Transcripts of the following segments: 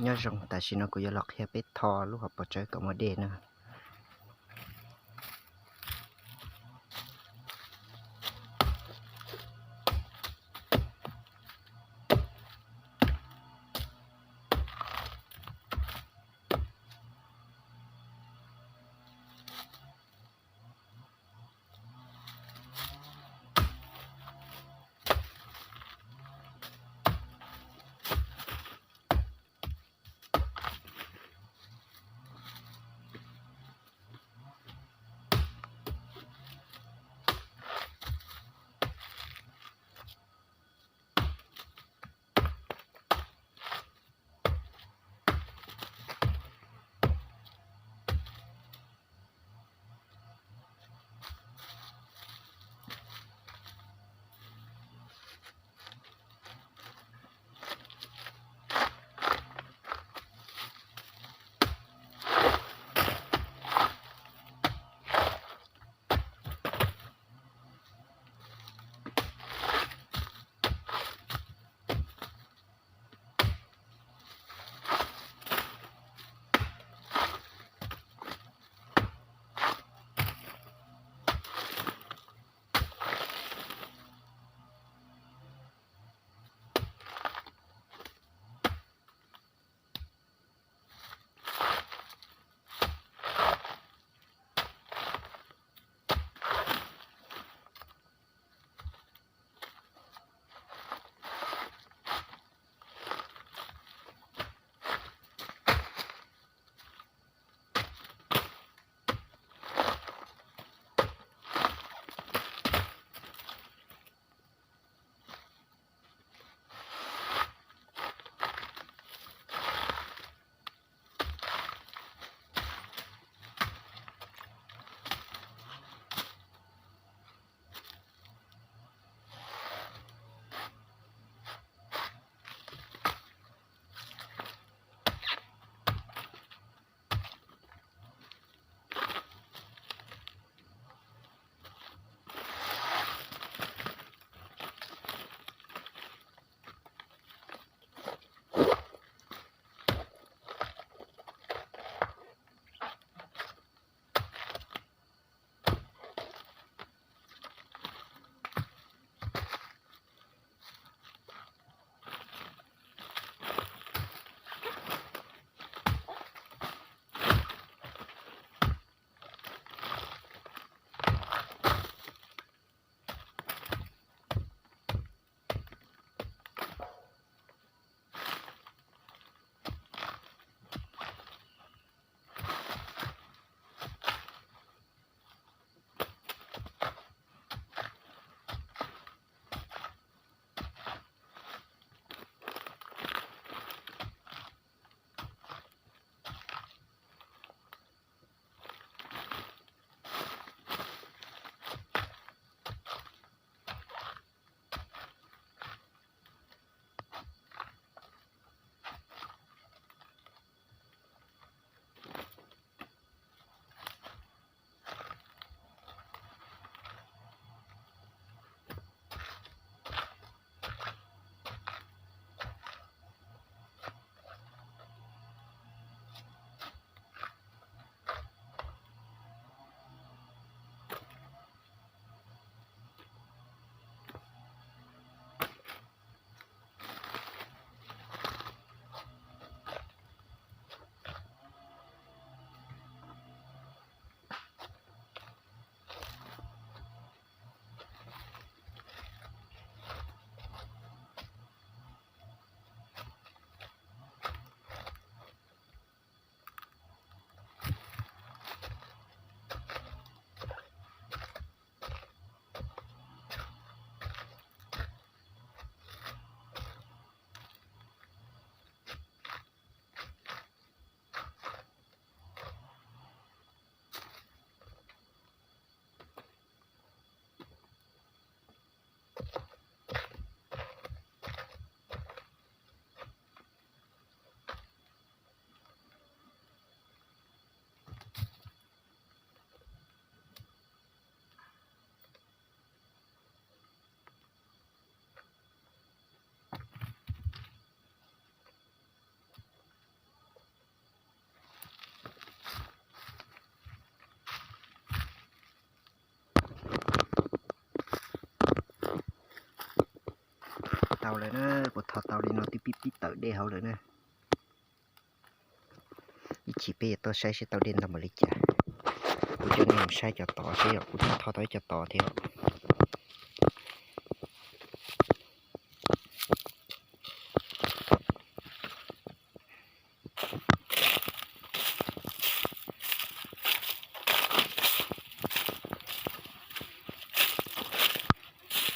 Nyob zoo, tam sim no kuv yuav los qhia peb tho lub hauv paus tsawb kom muaj dej na. Lawm na, kuv tho tau li no twb pib pib tawm dej hauv lawm na. Ib chim peb yuav tuaj saib seb tau dej ntau npaum li cas. Kuv coj nej mus saib cov tod seb yom, kuv tho tau ib co tod thiab.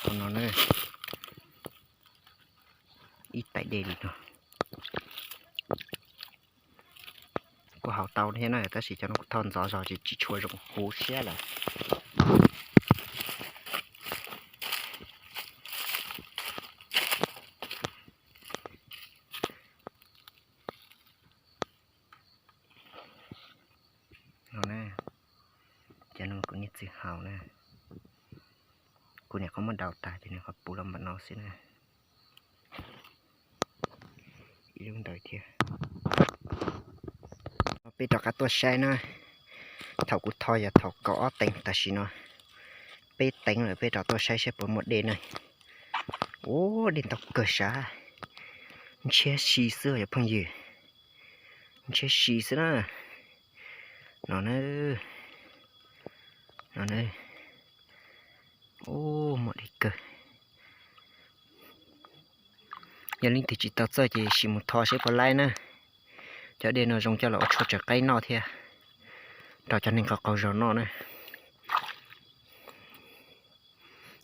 Hauv no na, ib tais dej li no. Kuj haus tau thiab na, tab sis cov no kuv tho ntxov zog ces tsis tshua zoo huv siab lawm. No na, cov no kuv niag txiv haus na, kuv niam qhuav muab daus tag ces nws qhuav puv los npaum no xwb na. Ib lub ntawd thiab. Peb rov qab tuaj saib na, thaum kuv tho yog thaum kaum ob teev, tam sim no peb teev lawm, peb rov tuaj saib saib puas muaj dej na. Ua dej ntau kawg sav, ntshiab si xwb yog phooj ywg, ntshiab si xwb na. No na, no na, ua muaj dej kawg. Yog leej twg tsis tau txawj ces sim mus tho saib puas laib na. Cov dej no zoo coj los ua tshuaj tsaws qaib noj thiab, rau cov neeg qaug qaug zog noj na.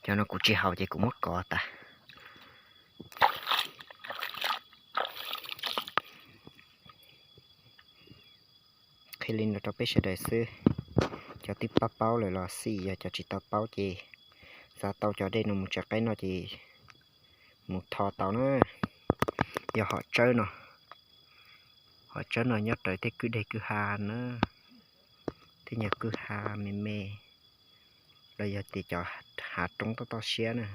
Cov no kuv tsis haus ces kuv muab kov tas. Qhia li no rau peb sawv daws xwb, cov twb paub paub lawm los xij, yog cov tsis tau paub ces xav tau cov dej no mus tsaws qaib noj ces mus tho tau na. Yog hom tsawb no, hom tsawb no nyob raws tej kwj deg kwj ha na, tej nyuag kwj ha me me, los yog tias cov hav roob toj toj siab na.